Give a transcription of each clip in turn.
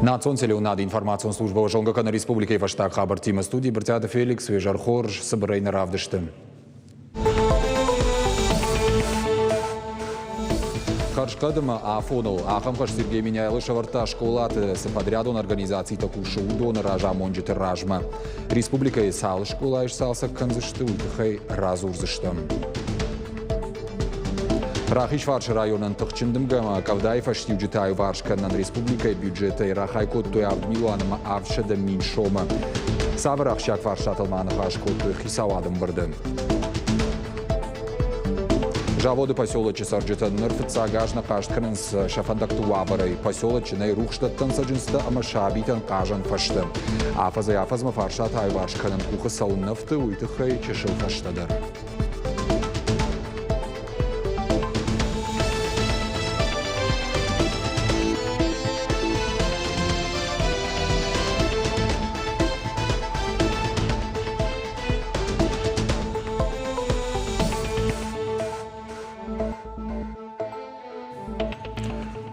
Национ телеуынады информацион службӕ зонгӕ кӕны республикӕйы фӕстаг хабӕрттимӕ. Студийы Брытъиаты Феликс, уе зӕр хорз, цыбырӕй нӕ равдысты. Хӕрзхъӕд ӕмӕ афоныл ахӕм хӕс Сергей Меняйло сӕвӕрдта скъолаты цы подрядон организацитӕ кусы, уыдоны разамонджыты размӕ. Республикӕйы цал скъолайы сцалцӕг кӕндзысты, уый тыххӕй радзурдзыстӕм. Рахизфарсы районӕн тыхджын дымгӕмӕ къӕвдайы фӕстиуджытӕ аиуварс кӕнынӕн республикӕйы бюджетӕй рахай кодтой 7 милуан ӕмӕ 700 мин сомы. Цавӕр ахсджиаг фарстатыл ма ныхас кодтой хицауады ӕмбырды? Заводы поселочы цӕрджытӕн ныр фыццаг аз нӕ хъаст кӕнынц сӕ фӕндӕгты уавӕрӕй. Поселочы нӕй рухсдӕттӕн цӕджындзтӕ ӕмӕ сабитӕн хъазӕн фӕзтӕ. Афӕдзӕй-афӕдзмӕ фарстатӕ аиуварс кӕнын къухы цӕуын нӕ фты, уый тыххӕй чысыл фӕстӕдӕр.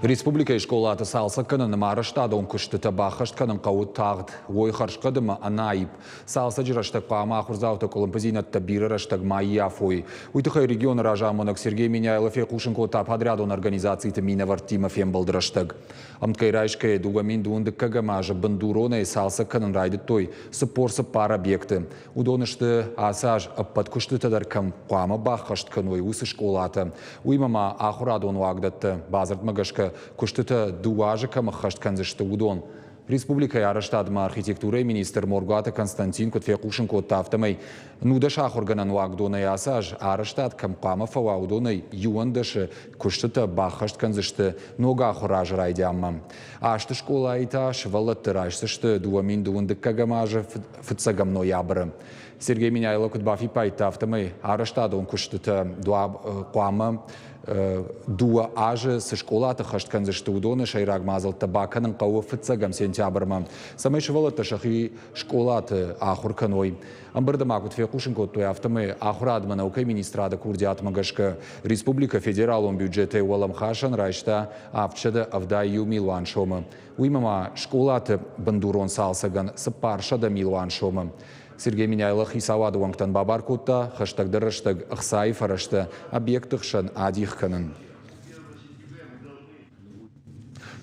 Республикӕйы скъолаты цалцӕг кӕнын ӕмӕ арӕзтадон куыстытӕ баххӕст кӕнын хъӕуы тагъд. Уой хӕрзхъӕд ӕмӕ ӕнӕаипп. Цалцӕджы рӕстӕг хъуамӕ ахуырдзаутӕ къуылымпыдзинӕдтӕ бирӕ рӕстӕг ма ӕййафой. Уый тыххӕй регионы разамонӕг Сергей Меняйло фехъусын кодта подрядон организациты минӕвӕрттимӕ фембӕлды рӕстӕг. Ӕмткӕй райсгӕйӕ 2000 дыккӕгӕм азы бындуронӕй цалцӕг кӕнын райдыдтой 44 объекты. Уыдон сты, ацы аз ӕппӕт куыстытӕ дӕр кӕм хъуамӕ баххӕст кӕной, уыцы скъолатӕ. Уыимӕ ма ахуырадон уагдӕттӕ, бадзырдмӕ гӕсгӕ, куыстытӕ дыууӕ азы кӕм ӕххӕст кӕндзысты, уыдон. Республикӕйы арӕзтадмӕ архитектурӕйы министр Моргуаты Константин куыд фехъусын кодта, афтӕмӕй нудӕс ахуыргӕнӕн уагдонӕй ацы аз арӕзтад кӕм хъуамӕ фӕуа, уыдонӕй иуӕндӕсы куыстытӕ баххӕст кӕндзысты ног ахуыры азы райдианмӕ. Азты скъолайы та сывӕллӕтты райсдзысты 2000 дыккӕгӕм азы фыццӕгӕм ноябры. Сергей Меняйло куыд бафиппайдта, афтӕмӕй арӕзтадон куыстытӕ хъуамӕ дыууӕ азы цы скъолаты хӕст кӕндзысты, уыдоны сӕйраг мадзӕлттӕ бакӕнын хъӕуы фыццӕгӕм сентябрмӕ, цӕмӕй сывӕллӕттӕ сӕхи скъолаты ахуыр кӕной. Ӕмбырды ма куыд фехъусын кодтой, афтӕмӕй ахуырадмӕ наукӕйы министрады курдиатмӕ гӕсгӕ республикӕ федералон бюджетӕй уӕлӕмхасӕн райста 771 милуан сомы. Уыимӕ ма скъолаты бындурон цалцӕгӕн 400 милуан сомы. Сергей Меняйло хицауады уӕнгтӕн бабар кодта хӕстӕгдӕр рӕстӕг ӕхцайы фӕрӕзтӕ объектты хсӕн адих кӕнын.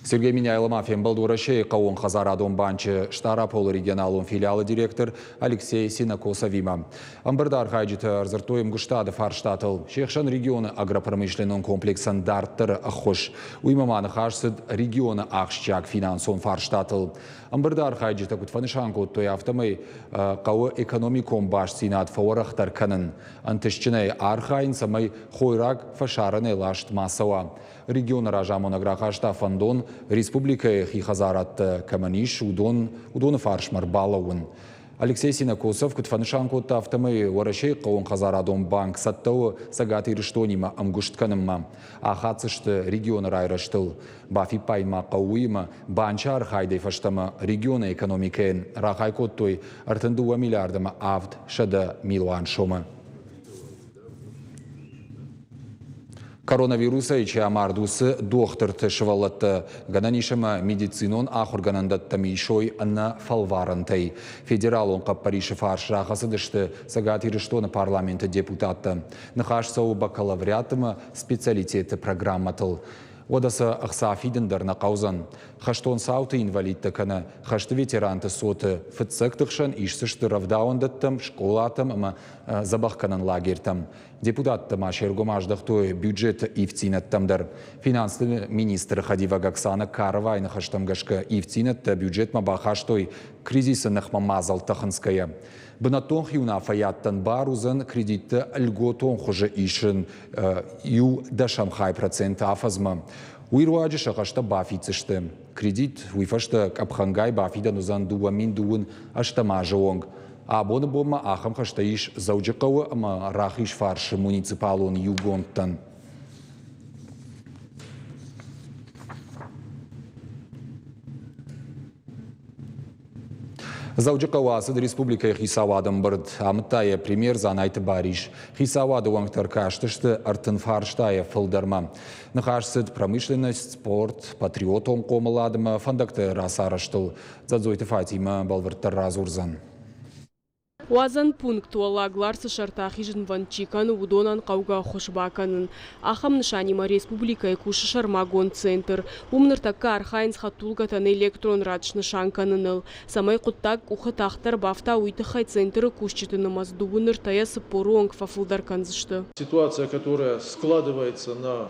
Сергей Меняйло ма фембӕлд Уӕрӕсейы хъӕууонхӕдзарадон банчы Стъараполы регионалон филиалы директор Алексей Синокосовимӕ. Ӕмбырды архайджытӕ ӕрдзырдтой ӕмгуыстады фарстатыл, се хсӕн регионы агропромышленнон комплексӕн дарддӕры ӕххуыс. Уыимӕ ма ныхас цыд регионы ахсджиаг финансон фарстатыл. Ӕмбырды архайджытӕ куыд фӕнысан кодтой, афтӕмӕй хъӕуы экономикон бастдзинад фӕуӕрӕхдӕр кӕнын, ӕнтыстджынӕй архайын, цӕмӕй хойраг фӕсарӕнӕй ласт ма цӕуа. Регионы разамонӕг рахаста фӕндон республикӕйы хи хӕдзарадтӕ кӕмӕн ис, уыдон, уыдоны фарсмӕ ӕрбалӕууын. Алексей Синокосов куыд фӕнысан кодта, афтӕмӕй Уӕрӕсейы хъӕууонхӕдзарадон банк цӕттӕ у Цӕгат Ирыстонимӕ ӕмгуыст кӕнынмӕ. Ахӕцдзысты регионы райрӕзтыл. Бафиппайын ма хъӕуы уыимӕ, банчы архайдӕй фӕстӕмӕ регионы экономикӕйӕн рахай кодтой 32 миллиард ӕмӕ 700 милуан сомы. Коронавирусӕй чи амард, уыцы дохтырты сывӕллӕттӕ гӕнӕн ис ӕмӕ медицинон ахуыргӕнӕндӕттӕм исой ӕнӕ фӕлварӕнтӕй. Федералон хъӕппӕрисы фарс рахӕцыдысты Цӕгат Ирыстоны парламенты депутаттӕ. Ныхас цӕуы бакалавриат ӕмӕ специалитеты программӕтыл. Уӕдӕ сӕ ӕхца фидын дӕр нӕ хъӕудзӕн. Хӕстон цауты инвалидтӕ кӕнӕ хӕсты ветеранты цоты фыццӕгты хсӕн исдзысты рӕвдауӕндӕттӕм, скъолатӕм ӕмӕ дзӕбӕхгӕнӕн лагертӕм. Депутаттӕ ма се ргом аздӕхтой бюджеты ивддзинӕдтӕм дӕр. Финансты министры хӕдивӕг Оксана Каровайы ныхӕстӕм гӕсгӕ ивддзинӕдтӕ бюджетмӕ бахастой кризисы ныхмӕ мадзӕлттӕ хынцгӕйӕ. Бынӕттон хиуынаффӕйадтӕн бар уыдзӕн кредитты льготон хуызы исын иу дӕсӕм хай процент афӕдзмӕ. Уый руаджы сӕ хӕстӕ бафиддзысты. Кредит уый фӕстӕ къӕпхӕнгай бафидӕн уыдзӕн 2028 азы онг. Абоны бонмӕ ахӕм хӕстӕ ис Дзӕуджыхъӕуы ӕмӕ Рахизфарсы муниципалон иугондтӕн. Дзӕуджыхъӕуы ацыд республикӕйы хицауады ӕмбырд. Амыдта йӕ премьер Дзанайты Барис. Хицауады уӕнгтӕ ӕркастысты 30 фарстайӕ фылдӕрмӕ. Ныхас цыд промышленность, спорт, патриотон хъомыладмӕ, фӕндӕгты рацарӕзтыл. Дзӕдзойты Фатимӕ бӕлвырддӕр радзурдзӕн. Уадзӕн пункт Уӕллаг Ларсы сӕрты ахизынвӕнд чи кӕны, уыдонӕн хъӕугӕ ӕххуыс бакӕнын. Ахӕм нысанимӕ республикӕйы кусы сӕрмагонд центр. Уым ныртӕккӕ архайынц хӕдтулгӕтӕн электрон рад снысан кӕныныл. Цӕмӕй хъуыддаг къухы тагъддӕр бафта, уый тыххӕй центры кусджыты нымӕц дыууын ӕртӕйӕ 40-ы онг фӕфылдӕр кӕндзысты. Ситуация, которая складывается на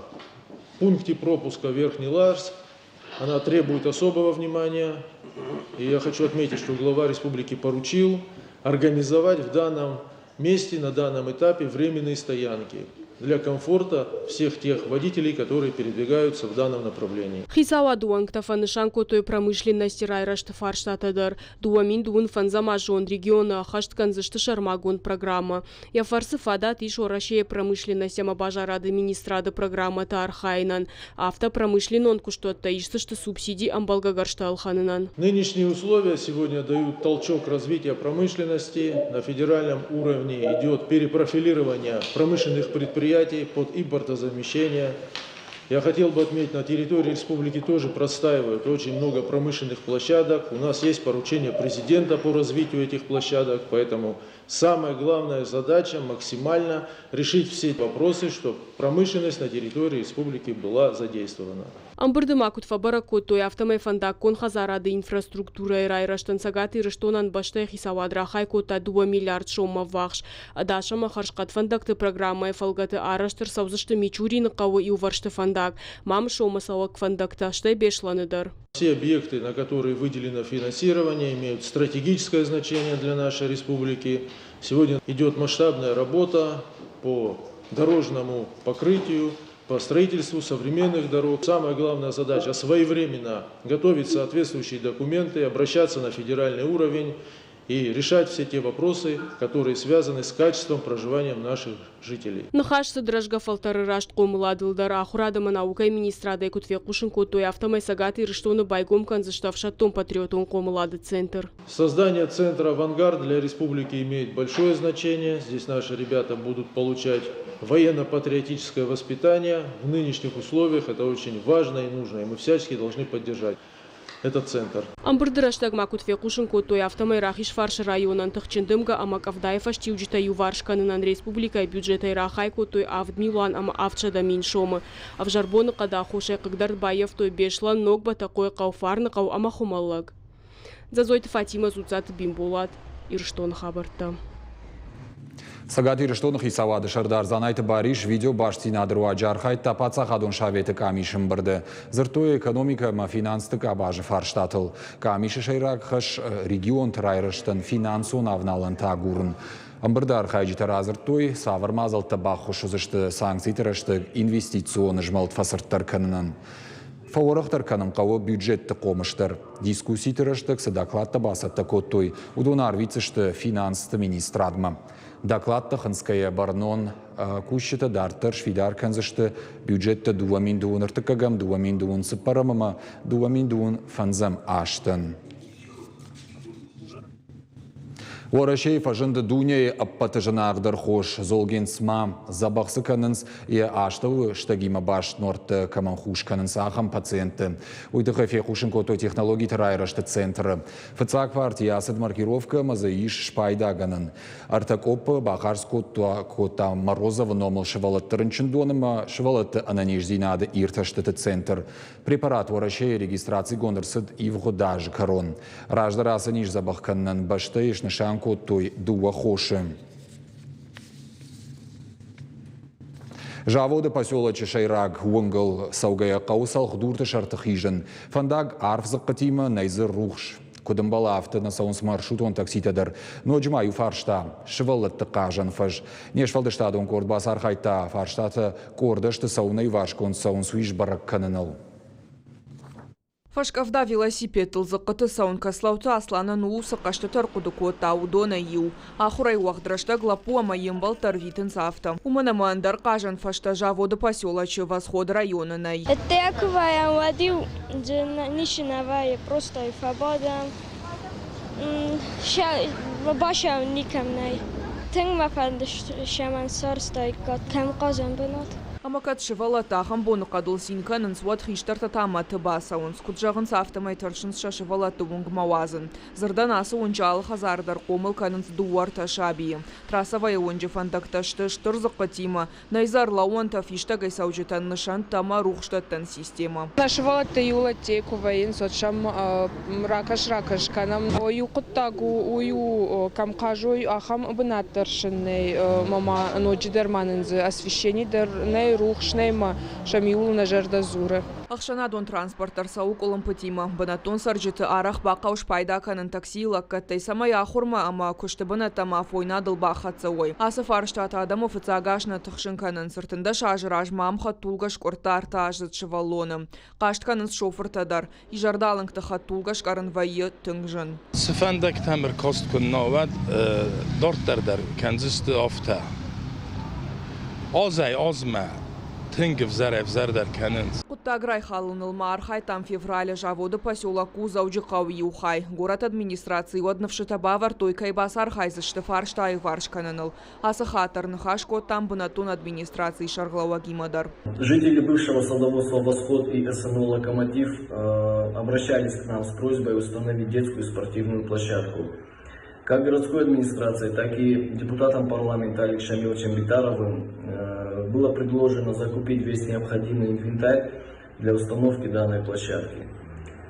пункте пропуска Верхний Ларс, она требует особого внимания. И я хочу отметить, что глава республики поручил организовать в данном месте, на данном этапе временные стоянки для комфорта всех тех водителей, которые передвигаются в данном направлении. Хицауады уӕнгтӕ фӕнысан кодтой промышленности райрӕзты фарстатӕ дӕр. 2025 азон регионы ӕххӕст кӕндзысты сӕрмагонд программӕ. Йӕ фӕрцы фадат ис Уӕрӕсейы промышленность ӕмӕ базарады министрады программӕты архайынӕн. Афтӕ промышленнон куыстуӕттӕ исдзысты субсиди ӕмбӕлгӕ гӕрзтӕ ӕлхӕнынӕн. Нынешние условия сегодня дают толчок развития промышленности. На федеральном уровне идет перепрофилирование промышленных предприятий под импортозамещение. Я хотел бы отметить, на территории республики тоже простаивают очень много промышленных площадок. У нас есть поручение президента по развитию этих площадок, поэтому самая главная задача максимально решить все вопросы, чтобы промышленность на территории республики была задействована. Ӕмбырды ма куыд фӕбӕрӕг кодтой, афтӕмӕй фӕндаггон хӕдзарады инфраструктурӕйы райрӕзтӕн Цӕгат Ирыстонӕн бӕстӕйы хицауад рахай кодта 2 миллиард соммӕ ввахс. Ӕдас ӕмӕ хӕрзхъӕд фӕндӕгты программӕйы фӕлгӕты арӕзт ӕрцӕудзысты Мичурины хъӕуы иувӕрсты фӕндаг, Мамысонмӕ цӕуӕг фӕндӕгтӕ, стӕй Беслӕны дӕр. Все объекты, на которые выделено финансирование, имеют стратегическое значение для нашей республики. Сегодня идет масштабная работа по дорожному покрытию, по строительству современных дорог. Самая главная задача – своевременно готовить соответствующие документы, обращаться на федеральный уровень и решать все те вопросы, которые связаны с качеством проживания наших жителей. Ныхас цыд рӕзгӕ фӕлтӕры раст хъомыладыл дӕр. Ахуырад ӕмӕ наукӕйы министрадӕй куыд фехъусын кодтой, афтӕмӕй Цӕгат Ирыстоны байгом кӕндзысты ӕфсӕддон-патриотон хъомылады центр. Создание центра «Авангард» для республики имеет большое значение. Здесь наши ребята будут получать военно-патриотическое воспитание. В нынешних условиях это очень важно и нужно, и мы всячески должны поддержать этот центр. Ӕмбырды рӕстӕг ма куыд фехъусын кодтой, афтӕмӕй Рахизфарсы районӕн тыхджын дымгӕ ӕмӕ къӕвдайы фӕстиуджытӕ иуварс кӕнынӕн республикӕйы бюджетӕй рахай кодтой 7 700 000 сомы. Ӕвзӕр боныхъӕды аххосӕй хъыгдард баййӕфтой Беслӕн, Ног Бӕтӕхъойыхъӕу, Фарныхъӕу ӕмӕ Хуымӕллӕг. Дзӕдзойты Фатимӕ, Дзуццаты Бимболат, Ирыстоны хабӕрттӕ. Цӕгат Ирыстоны хицауады сӕрдар Дзанайты Барис видеобастдзинады руаджы архайдта паддзахадон советы къамисы ӕмбырды. Дзырдтой экономикӕ ӕмӕ финансты къабазы фарстатыл. Къамисы сӕйраг хӕс регионты райрӕзтӕн финансон авналӕнтӕ агурын. Ӕмбырды архайджытӕ радзырдтой, цавӕр мадзӕлттӕ баххуыс уыдзысты санкциты рӕстӕг инвестицион змӕлд фӕцырддӕр кӕнынӕн. Фӕуӕрӕхдӕр кӕнын хъӕуы бюджетты хъомыс дӕр. Дискусситы рӕстӕг цы докладтӕ бацӕттӕ кодтой, уыдон арвитдзысты финансты министрадмӕ. Докладтӕ хынцгӕйӕ бӕрнон кусджытӕ дарддӕр сфидар кӕндзысты бюджеттӕ 2021, 2024 ӕмӕ 2025 азтӕн. Уӕрӕсейы фӕзынд дунейы ӕппӕты зынаргъдӕр хос Золгенсма. Дзӕбӕх дзы кӕнынц, йӕ астӕуы стӕгимӕ баст нуӕрттӕ кӕмӕн хус кӕнынц, ахӕм пациентты. Уый тыххӕй фехъусын кодтой технологиты райрӕзты центры. Фыццаг партийы ацыд маркировкӕ ӕмӕ дзы ис спайдагӕнӕн. Ӕртӕ къоппы бахардз кодта Морозовы номыл сывӕллӕтты рынчындон ӕмӕ сывӕллӕтты ӕнӕниздзинады иртӕстыты центр. Препарат Уӕрӕсейы регистрацигонд ӕрцыд ивгъуыд азы кӕрон. Раздӕр ацы низ дзӕбӕх кӕнынӕн бӕстӕйы снысан кодтой дыууӕ хосы. Заводы поселочы сӕйраг уынгыл цӕугӕйӕ хъӕуы цӕлхдурты сӕрты хизын. Фӕндаг арф дзыхъхъытимӕ, нӕй дзы рухс. Куыд ӕмбӕлы, афтӕ нӕ цӕуынц маршрутон такситӕ дӕр. Ноджы ма иу фарста – сывӕллӕтты хъазӕн фӕз. Не сфӕлдыстадон къорд бацархайдта фарстатӕ къордӕсты цӕуынӕй иуварсгонд цӕуынц, уый сбӕрӕг кӕныныл. Фӕскъӕвда велосипедтыл дзыхъхъыты цӕуын Кӕслауты Асланӕн у, цы хъӕзтытӕ ӕрхъуыды кодта, уыдонӕй иу. Ахуырӕй уӕгъд рӕстӕг лӕппу ӕмӕ йе мбӕлттӕ ӕрвитынц афтӕ. Уымӕн ӕмӕ ӕндӕр хъазӕн фӕзтӕ заводы поселочы Восход районы нӕй. Ӕддейӕ куы вӕййӕм, уӕд-иу дзы ницы нӕ вӕййы, просто фӕбадӕм. Басӕуын никӕм нӕй. Тынг мӕ фӕнды сӕмӕн сарӕзтаиккат кӕм хъазӕн бынат. Ӕмӕ кӕд сывӕллӕттӕ ахӕм боныхъӕдыл цин кӕнынц, уӕд хистӕртӕ та мӕты бацӕуынц. Куыд зӕгъынц, афтӕмӕй тӕрсынц сӕ сывӕллӕтты уынгмӕ уадзын. Дзырдӕн, ацы уынджы алы хӕдзары дӕр хъомыл кӕнынц дыууӕ-ӕртӕ сабийы. Трассовӕйы уынджы фӕндӕгтӕ сты стыр дзыхъхъытимӕ, нӕй дзы ӕрлӕууӕнтӕ фистӕгӕй цӕуджытӕн нысӕнттӕ ӕмӕ рухсдӕттӕн системӕ. Нӕ сывӕллӕттӕ иууыл ӕдде куы вӕййынц, уӕд сӕм ракӕс-ракӕс кӕнӕм. Иу хъуыддаг у, уый у, кӕм хъазой, ахӕм бынат дӕр сын нӕй, ӕмӕ ма ноджыдӕр ма нын дзы освещени дӕр нӕй, рухс нӕй ӕмӕ сӕм иууыл нӕ зӕрдӕ дзуры. Ӕхсӕнадон транспорт дӕр цӕуы къуылымпытимӕ. Бынӕттон цӕрджыты арӕх бахъӕуы спайда кӕнын таксийы лӕггӕдтӕй, цӕмӕй ахуырмӕ ӕмӕ куысты бынӕттӕм афойнадыл бахӕццӕ уой. Ацы фарстатӕ адӕмы фыццаг аз нӕ тыхсын кӕнынц. 13 азы размӕ ам хӕдтулгӕ скъуырдта ӕртӕаздзыд сывӕллоны. Хъаст кӕнынц шофыртӕ дӕр. Изӕрдалынгты хӕдтулгӕ скъӕрын вӕййы тынг зын. Цы фӕндӕгтӕм ӕркаст куы нӕ уӕд дарддӕр дӕр кӕндзысты афтӕ. Азӕй-азмӕ тынг ӕвзӕрӕй-ӕвзӕрдӕр кӕнынц. Хъуыддаг райхалыныл ма архайдтам февралы заводы поселок у Дзӕуджыхъӕуы иу хай. Горӕты администрацийы уӕд ныфсытӕ бавӕрдтой, кӕй бацархайдзысты фарста аиуварс кӕныныл. Ацы хатт дӕр ныхас кодтам бынӕттон администрацийы сӕргълӕууӕгимӕ дӕр. Жители бывшего садоводства «Восход» и СНО «Локомотив» обращались к нам с просьбой установить детскую спортивную площадку. Как городской администрации, так и депутатам парламента Алексеем Шамиловичем Битаровым было предложено закупить весь необходимый инвентарь для установки данной площадки.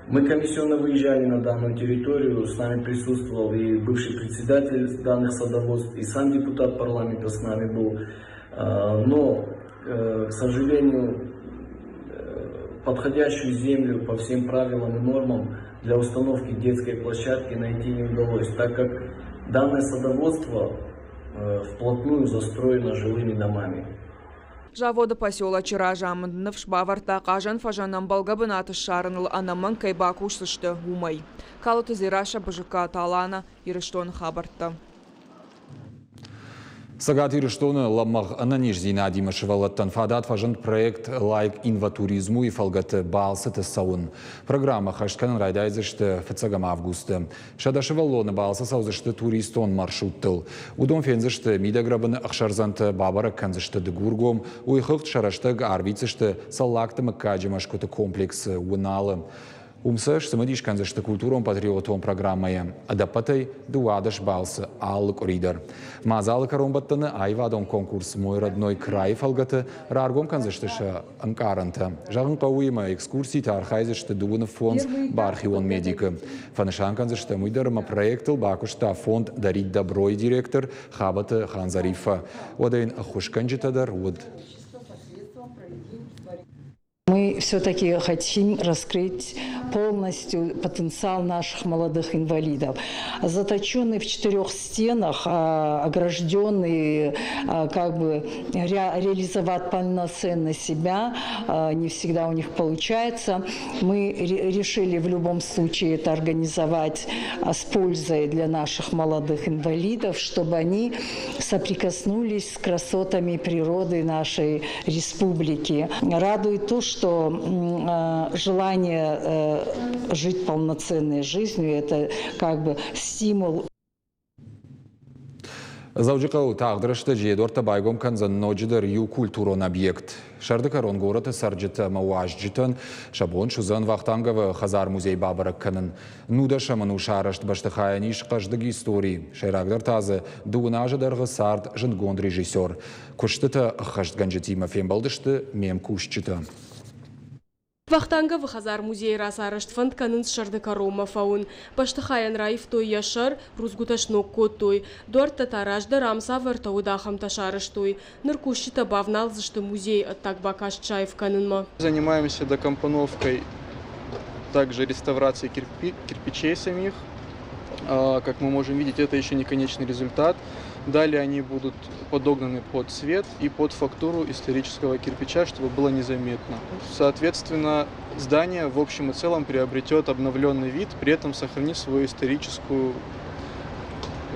Мы комиссионно выезжали на данную территорию, с нами присутствовал и бывший председатель данных садоводств, и сам депутат парламента с нами был. Но, к сожалению, подходящую землю по всем правилам и нормам для установки детской площадки найти не удалось, так как данное садоводство вплотную застроено жилыми домами. Заводы поселочы разамынд ныфс бавӕрдта хъазӕн фӕзӕн ӕмбӕлгӕ бынат ссарыныл ӕнӕмӕнг кӕй бакусдзысты, уымӕй. Калоты Дзерассӕ, Бызыккаты Алана, Ирыстоны хабӕрттӕ. Цӕгат Ирыстоны лӕмӕгъ ӕнӕниздзинадимӕ сывӕллӕттӕн фадат фӕзынд проект «Лайк инватуризму»-йы фӕлгӕты балцыты цӕуын. Программӕ хӕст кӕнын райдайдзысты фыццӕгӕм августы. 100 сывӕллоны балцы цӕудзысты туристон маршруттыл. Уыдон фендзысты мидӕгрӕбыны ӕхсӕрдзӕнты, бабӕрӕг кӕндзысты Дыгургом, уый хыгъд сӕ рӕстӕг арвитдзысты Цӕллагты мыггаджы мӕсгуыты комплексы Уыналы. Уым сӕ сцымыдис кӕндзысты культурон-патриотон программӕйы ӕдӕппӕтӕй 12 балцы алы къуыри дӕр. Мадзалы кӕронбӕттӕны аивадон конкурс «Мой родной край» фӕлгӕты раргом кӕндзысты сӕ ӕнкъарӕнтӕ. Зӕгъын хъӕуы, уыимӕ экскурситы архайдзысты 25 бархион медикы. Фӕнысан кӕндзыстӕм уый дӕр, ӕмӕ проектыл бакуыста фонд «Дарить добро»-йы директор Хабӕты Ханзариффӕ. Уӕдӕ йын ӕххуысгӕнджытӕ дӕр уыд. Мы все-таки хотим раскрыть полностью потенциал наших молодых инвалидов. Заточенные в четырех стенах, огражденные, как бы реализовать полноценно себя, не всегда у них получается. Мы решили в любом случае это организовать с пользой для наших молодых инвалидов, чтобы они соприкоснулись с красотами природы нашей республики. Радует то, что желание жить полноценной жизнью – это как бы стимул. Дзӕуджыхъӕуы тагъд рӕстӕджы йӕ дуӕрттӕ байгом кӕндзӕн ноджыдӕр иу культурон объект. Сӕрды кӕрон горӕты цӕрджытӕ ӕмӕ уазджытӕн сӕ бон суыдзӕн Вахтанговы хӕдзар-музей бабӕрӕг кӕнын. 19-ӕм ӕнусы арӕзт бӕстыхайӕн ис хъӕздыг истори. Сӕйрагдӕр та дзы дыууын азы дӕргъы цард зындгонд режиссер. Куыстытӕ ӕххӕстгӕнджытимӕ фембӕлдысты ме мкусджытӕ. Вахтанговы хӕдзар-музейы рацарӕзт фӕнд кӕнынц сӕрды кӕронмӕ фӕуын. Бӕстыхайӕн раивтой йӕ сӕр, рудзгуытӕ сног кодтой. Дуӕрттӕ та раздӕр ам цавӕртӕ уыд, ахӕмтӕ сарӕзтой. Ныр кусджытӕ бавналдзысты музейы ӕддаг бакаст саив кӕнынмӕ. Занимаемся докомпоновкой, также реставрацией кирпичей самих. Как мы можем видеть, это еще не конечный результат. Далее они будут подогнаны под цвет и под фактуру исторического кирпича, чтобы было незаметно. Соответственно, здание в общем и целом приобретет обновленный вид, при этом сохранив свою историческую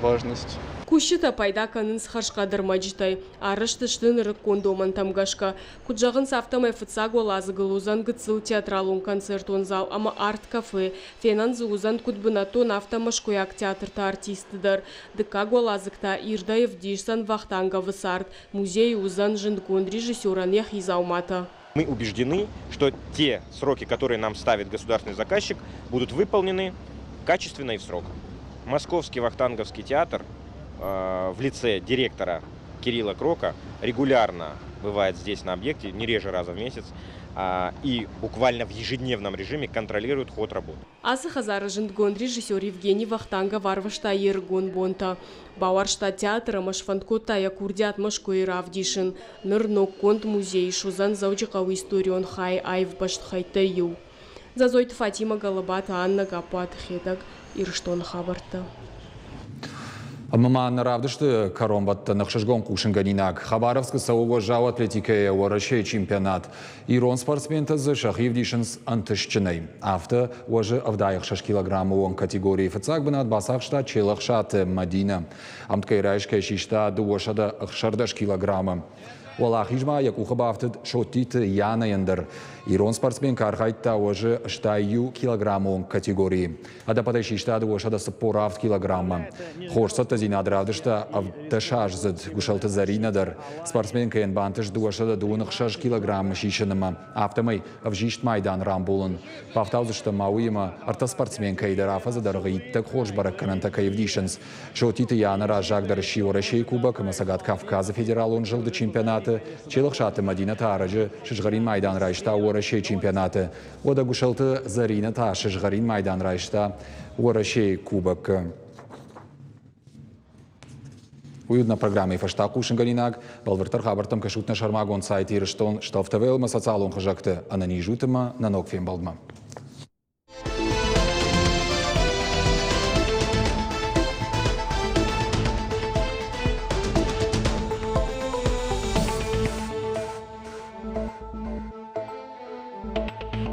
важность. Кусджытӕ пайда кӕнынц хӕрзхъӕд ӕрмӕджытӕй, арӕзт сты нырыккон домӕнтӕм гӕсгӕ. Куыд зӕгъынц, афтӕмӕй фыццаг уӕладзыгыл уыдзӕн гыццыл театралон концертон зал ӕмӕ арт-кафе. Фенӕн дзы уыдзӕн куыд бынӕттон, афтӕ мӕскуыйаг театрты артистты дӕр. Дыккаг уӕладзыг та ирдӕй ӕвдисдзӕн Вахтанговы цард. Музейы уыдзӕн зындгонд режиссерӕн йӕхи дзауматӕ. Мы убеждены, что те сроки, которые нам ставит государственный заказчик, будут выполнены качественно и в срок. Московский Вахтанговский театр в лице директора Кирилла Крока регулярно бывает здесь на объекте, не реже раза в месяц, и буквально в ежедневном режиме контролирует ход работ. Ацы хӕдзары зындгонд режиссер Евгений Вахтангов арвыста йе рыгон бонтӕ. Бауарзта театр ӕмӕ сфӕнд кодта йӕ курдиат Мӕскуыйы равдисын. Ныр ноггонд музей суыдзӕн Дзӕуджыхъӕуы историон хайы аив бӕстыхӕйттӕй иу. Дзӕдзойты Фатимӕ, Гӕлӕбаты Аннӕ, Гаппуаты Хетӕг, Ирыстоны хабӕрттӕ. Ӕмӕ ма нӕ равдысты кӕронбӕттӕн ӕхсызгон хъусынгӕнинаг. Хабаровскы цӕуы уӕззау атлетикӕйӕ Уӕрӕсейы чемпионат. Ирон спортсментӕ дзы сӕхи ӕвдисынц ӕнтыстджынӕй. Афтӕ уӕзы 76 килограммы онг категорийы фыццаг бынат бацахста Челӕхсаты Мӕдинӕ. Ӕмткӕй райсгӕ систа 216 килограммы. Уӕлахизмӕ йӕ къухы бафтыд Соттиты Янӕйӕн дӕр. Ирон спортсменкӕ архайдта уӕзы 61 килограммы онг категорийы. Ӕдӕппӕтӕй систа 247 килограммы. Хорз цӕттӕдзинад равдыста 17-аздзыд Гуысӕлты Зӕринӕ дӕр. Спортсменкӕйӕн бантыст 226 килограммы сисынмӕ, афтӕмӕй ӕвзист майдан рамбулын. Бафтаудзыстӕм ма уыимӕ, ӕртӕ спортсменкӕйы дӕр афӕдзы дӕргъы иттӕг хорз бӕрӕггӕнӕнтӕ кӕй ӕвдисынц. Соттиты Яна раззагдӕр сси Уӕрӕсейы Кубок ӕмӕ Цӕгат Кавказы федералон зылды чемпионаты. Челӕхсаты Мӕдинӕ та ӕрӕджы сызгъӕрин майдан райста Уӕрӕсейы чемпионаты. Уӕдӕ Гуысӕлты Зӕринӕ та сызгъӕрин майдан райста Уӕрӕсейы Кубокы. Уый уыд нӕ программӕйы фӕстӕ хъусынгӕнинаг. Бӕлвырддӕр хабӕрттӕм кӕсут нӕ сӕрмагонд сайт Ирыстон Столф ТВ-ӕмӕ социалон хызӕгты. Ӕнӕниз ут ӕмӕ нӕ ног фембӕлдмӕ.